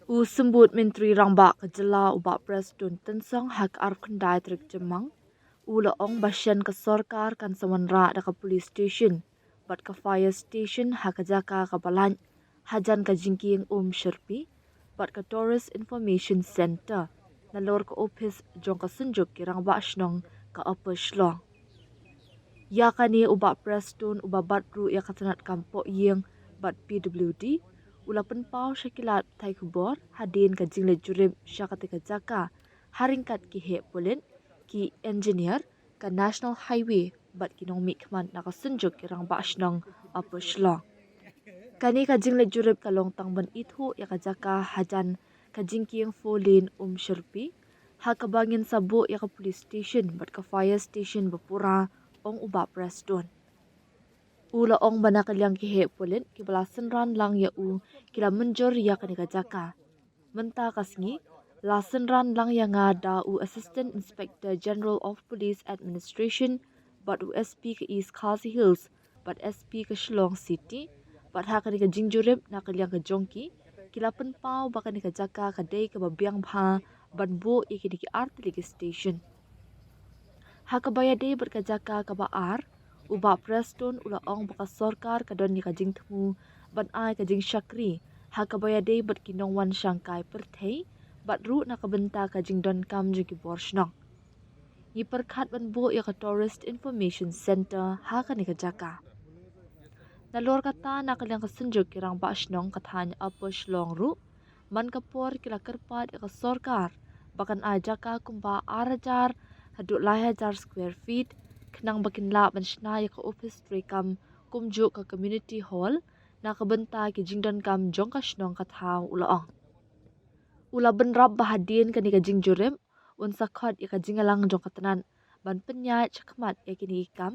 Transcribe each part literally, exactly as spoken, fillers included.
U Symbud Myntri Rangbah ka jylla u Bah Prestone Tynsong ha ka arphew khyndai tarik Jymmang u la ong ba shen ka sorkar kan sa wanrah da ka police station bad ka fire station ha ka jaka kaba lait hajan ka jingkieng um shyrpi bad ka Tourist Information Centre nalor ka ophis jong ka Synjuk ki Rangbah Shnong ka Upper Shillong. Ïa kane u Bah Prestone uba bat ruh ïa ka tnat kam pohiing bad P W D u la pynpaw sha ki lad pathai khubor hadien ka jingleit jurip sha katei ka jaka ha ryngkat ki heh pulit, ki engineer, ka National Highway bad ki nongmihkhmat na ka Synjuk ki Rangbah Shnong Upper Shillong. Kane ka jingleit jurip ka long tang ban ithuh ïa ka jaka hajan ka jingkieng four lane um shyrpi ha kaba ngin sa buh ïa ka police station bad ka fire station bapura, ong u Bah Prestone. U la ong ba na ka liang ki heh pulit kiba la synran lang ïa u ki la mynjur ïa kane ka jaka. Mynta ka sngi la synran lang ïa nga da u Assistant Inspector General of Police Administration bad u S P ka East Khasi Hills bad S P ka Shillong City bad ha kane ka jingjurip na ka liang ka jong ki ki la pynpaw ba kane ka jaka ka dei kaba biang bha ban buh ïa kine ki artylli ki station. Ha kaba ïadei bad ka jaka kaba ar, u Bah Prestone u la ong ba ka sorkar ka don ïa ka jingthmu ban ai ka jingshakri ha kaba ïadei bad ki nongwan shangkai pyrthei bad ruh na ka bynta ka jingdonkam jong ki bor shnong. Ngi pyrkhat ban buh ïa ka Tourist Information Centre ha kane ka jaka. Nalor kata na ka liang ka Synjuk ki Rangbah Shnong ka thaiñ Upper Shillong ruh man ka por ki la kyrpad ïa ka sorkar ba kan ai jaka kumba ar hajar haduh lai hajar square feet khnang ba kin lah ban shna ïa ka ophis treikam kumjuh ka community hall na ka bynta ki jingdonkam jong ka shnong ka thaw, u la ong. U la bynrap ba hadien kane ka jingjurip un sa khot ïa ka jingïalang jong ka tnat ban pynïaid shakhmat ïa kine ki kam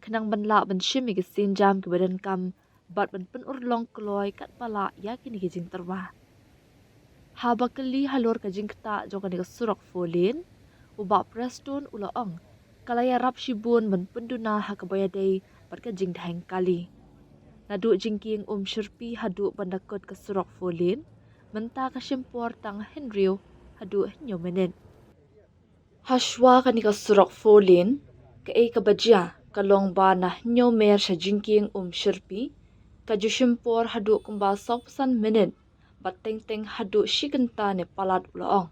khnang ban lah ban shim ïa ki sienjam kiba donkam bad ban pynurlong kloi katba lah ïa kine ki jingtyrwa. Haba kylli halor ka jingktah jong kane ka surok four lane, u Bah Prestone u la ong ka la ïarap shibun ban pynduna ha kaba ïadei bad ka jingdheng kali. Naduh jingkieng um shyrpi haduh ban da kut ka surok four lane, mynta ka shim por tang hynriew haduh hynñiew minit. Hashwa kane ka surok four lane, kaei kaba jia ka long ba na hynñiew mer sha jingkieng um shyrpi ka ju shim por haduh kumba sawphew san minit bad teng teng haduh shi kynta ne palat, u la ong.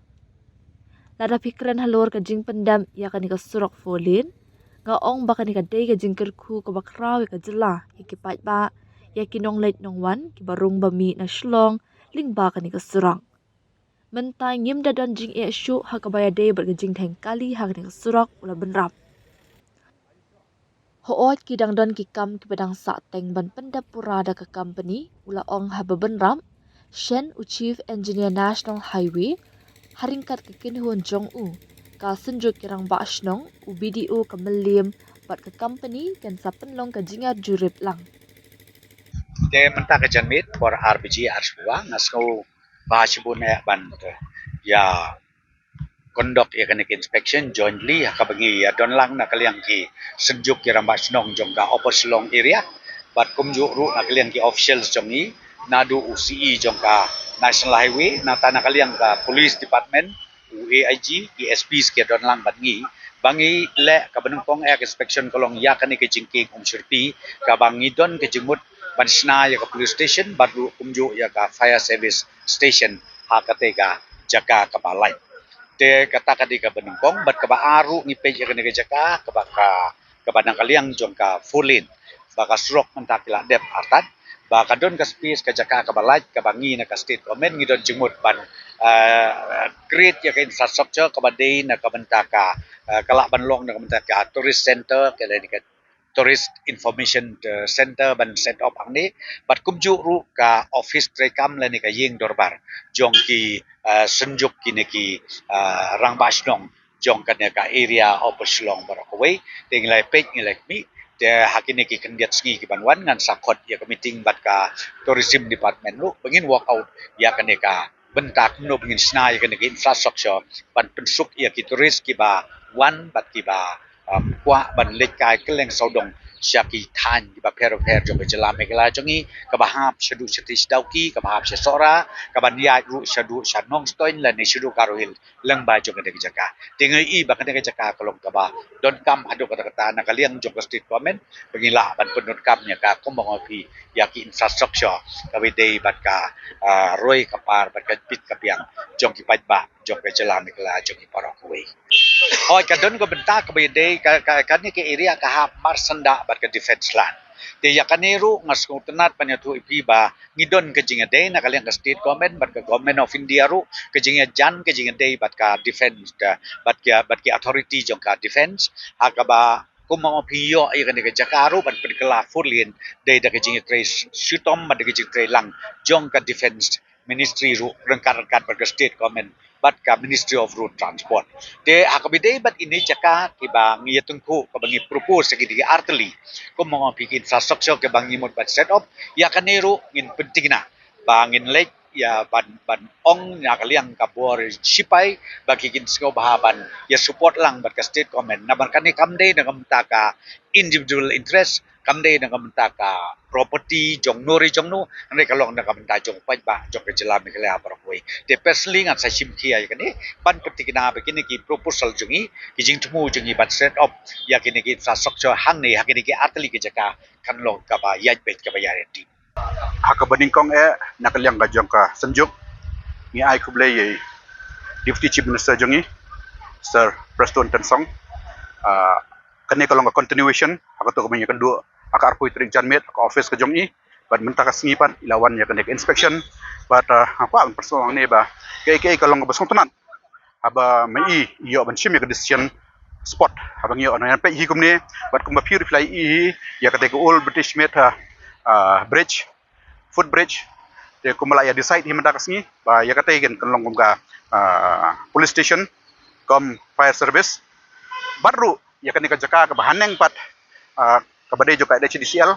Lada phi kren halor ka jingpyndep ïa kane ka surok four lane, nga ong ba kane ka dei ka jingkyrkhu kaba khraw ïa ka jylla, ïa ki paidbah, ïa ki nongleit nongwan kiba rung ba mih na Shillong lyngba kane ka surok. Mynta ngim da don jingeh shuh ha kaba ïadei bad ka jingdheng kali ha kane ka surok, u la bynrap. Hooid ki dang don ki kam kiba dang sah teng ban pyndep pura da ka company, u la ong haba bynrap. Shen u Chief Engineer National Highway ha ryngkat ka kynhun jong u, ka Synjuk ki Rangbah Shnong, u B D O ka Mylliem bad ka company kan sa pynlong ka jingïarjurip lang. Te mynta ka janmiet por ar baje ar shwa nga sngew ba shibun eh ban ïa conduct ïa kane ka inspection jointly ha kaba ngi ïa don lang na ka liang ki Synjuk ki Rangbah Shnong jong ka Upper Shillong area bad kumjuh ruh na ka liang ki officials jong ngi, naduh u C E jong ka National Highway, nangta na ka liang ka Police Department, u A I G, ki S Ps ki don lang bad ngi ba ngi leh kaba nyngkong eh ka inspection ka long ïa kane ka jingkieng um shyrpi kaba ngi don ka jingmut ban shna ïa ka police station bad ruh kumjuh ïa ka fire service station ha katei ka jaka kaba lait. Te kata ka dei kaba nyngkong bad kaba ar ruh ngi peit ïa kane ka jaka kaba ka, kaba na ka liang jong ka four lane ba ka surok mynta ki la dep artat ba ka don ka space ka jaka kaba lait kaba ngi na ka state government ngi don jingmut ban, eh, create ïa ka infrastructure kaba dei na ka bynta ka, eh, ka lah ban long na ka bynta ka tourist center, ka lane ka Tourist Information, eh, Center ban set up hangne bad kumjuh ruh ka office treikam lane ka ïing dorbar jong ki, eh, Synjuk kine ki, eh, Rangbah Shnong jong kane ka area Upper Shillong baroh kawei. Te ngi la peit ngi la khmih te ha kine ki khyndiat sngi ki ban wan ngan sa khot ïa ka meeting bad ka Tourism Department ruh ba ngin work out ïa kane ka bynta kumno ba ngin shna ïa kane ka infrastructure ban pynsuk ïa ki tourist kiba wan bad kiba, um, kwah ban leit kai kylleng sawdong sha ki thaiñ kiba pher pher jong ka jylla Meghalaya jong ngi, kaba hap shaduh sha Tish Dawki, kaba hap sha Sohra, kaba ïaid ruh shaduh sha Nongstoiñ lane shaduh Garo Hills, lyngba jong kane ka jaka. Te ngi i ba kane ka jaka ka long kaba donkam haduh katta katta na ka liang jong ka state government, ba ngin lah ban pyndonkam ïa ka, kumba nga ong ïa phi, ïa ki infrastructure kaba dei bad ka, ah, roi ka par bad ka bit ka biang jong ki paidbah jong ka jylla Meghalaya jong ngi baroh kawei. Hooid, ka don ka bynta kaba ïadei ka, ka, kane ka area ka hap marsanda bad ka defence line. Te ïa kane ruh nga sngewtynnat ban ïathuh ïa phi ba ngi don ka jingïadei na ka liang ka state government bad ka Government of India ruh, ka jingïajan, ka jingïadei bad ka defence, da, bad ka, bad ki authority jong ka defence, ha kaba kumba nga ong ïa phi, ïa kane ka jaka ruh ban pynkylla four lane, dei da ka jingïatrei shitom bad da ka jingtrei lang jong ka defence ministry ruh ryngkat ryngkat bad ka state government bad ka Ministry of Road Transport. Te ha kaba ïadei bad ine i jaka kiba ngi ïatyngkhuh, kaba ngi propose ïa kine ki artylli, kumba nga ong ïa phi, ki infrastructure kiba ngi mut ban set up, ïa kane ruh ngin pyntikna ba ngin leit ïa ban, ban ong na ka liang ka bor shipai ba ki kin sngewbha ban ïa support lang bad ka state government. Namar kane kam dei na ka bynta ka individual interest, kam dei na ka bynta ka property jong no re jong no, hynrei ka long na ka bynta jong paidbah jong ka jylla Meghalaya baroh kawei. Te personally ngan sa shim khia ïa kane ban pyntikna ba kine ki proposal jong ngi, ki jingthmu jong ngi ban set up ïa kine ki infrastructure hangne ha kine ki artylli ki jaka kan long kaba ïaid beit, kaba ïaid ryntih. Ha kaba nyngkong eh, na ka liang ka jong ka Synjuk, ngi ai khublei ïa i Deputy Chief Minister jong ngi, Sir Prestone Tynsong. Ah, kane ka long ka continuation ha kato kaba ngi ïakynduh ha ka arphew tarik Janmiet ha ka office ka jong i. Bad mynta ka sngi pat i la wan ïa kane ka inspection. Bad, ah, nga kwah ban pynshong hangne ba kaei kaei ka long kaba sngewtynnat haba ma i i ïoh ban shim ïa ka decision spot, haba ngi ïoh ban peit hi kumne. Bad kumba phi ruh phi la i hi ïa kata ka old British made, ah, ah, bridge, footbridge. Te kumba la ïa decide hi mynta ka sngi ba ïa kata kan, kan long kum ka, ah, police station kum fire service. Bad ruh ïa kane ka jaka kaba haneng pat, ah, kaba dei jong ka N H D C L,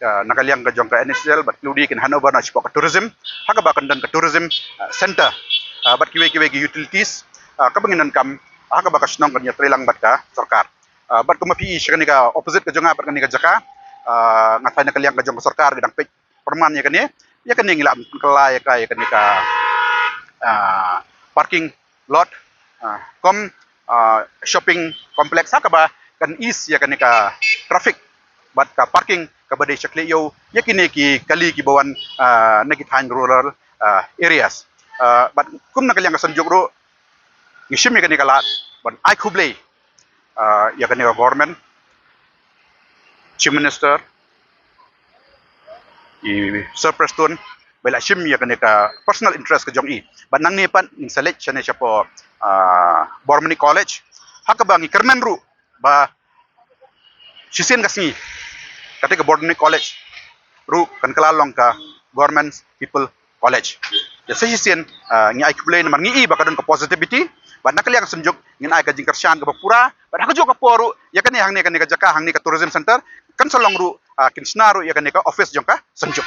ah, na ka liang ka jong ka N H D C L bad N H D C L kin hand over na shapoh ka tourism, ha kaba kan don ka tourism, ah, center, ah, bad kiwei kiwei ki utilities, ah, kaba ngin donkam, ha kaba ka shnong kan ïatrei lang bad ka sorkar. Ah, bad kumba phi i sha kane ka opposite ka jong nga bad kane ka jaka, ah, nga tharai na ka liang ka jong ka sorkar ka dang peit pyrman ïa kane, ïa kane ngi la kylla ïa ka, ïa kane ka, ah, parking lot, ah, kum, ah, shopping complex, ha kaba kan ease ïa kane ka traffic bad ka parking kaba dei sha khlieh ïew ïa kine ki kali kiba wan, ah, na ki thaiñ rural, ah, areas. Ah, bad kum na ka liang ka Synjuk ruh ngi shim ïa kane ka lad ban ai khublei, ah, ïa kane ka government, Chief Minister, i Sir Prestone, ba i la shim ïa kane ka personal interest ka jong i. Bad nangne pat ngin sa leit shane shapoh, ah, Bormani College, ha kaba ngi kyrmen ruh ba shisien ka sngi kata ka Bormani College ruh kan kylla long ka Government People College. Te sa shisien, ah, ngi ai khublei namar ngi i ba ka don ka positivity, bad na ka liang Synjuk ngin ai ka jingkyrshan kaba pura, bad ha kajuh ka por ruh ïa kane hangne, kane ka jaka hangne ka tourism center kan sa long ruh, ah, kin shna ruh ïa kane ka office jong ka Synjuk.